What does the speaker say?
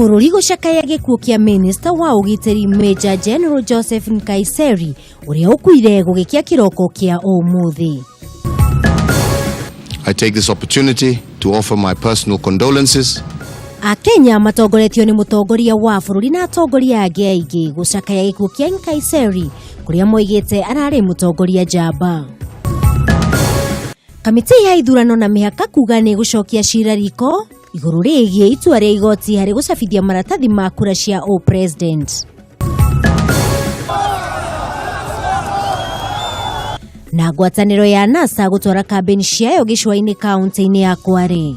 Bũrũri gũcakaya gĩkuũ kĩa minista wa ũgitĩri Major General Joseph Nkaissery ũrĩa ũkuire gũgĩkĩa kĩroko kĩa ũmũthĩ. I take this opportunity to offer my personal condolences Akenya matongoretio nĩ mũtongoria wa bũrũri na atongoria angĩ aingĩ gũcakaya gĩkuũ kĩa Nkaissery kũrĩa moigĩte ararĩ mũtongoria njamba. Kamĩtĩ ya ithurano na mĩhaka kuga nĩ gũcokia cira riko igũrũ rĩgiĩ itua rĩa igoti harĩ gũcabithia maratathi ma kura cia ũpresident. Na ngwatanĩro ya NASA gũtwara kambĩni ciayo gĩcũa-inĩ kaunti-inĩ ya Kwale.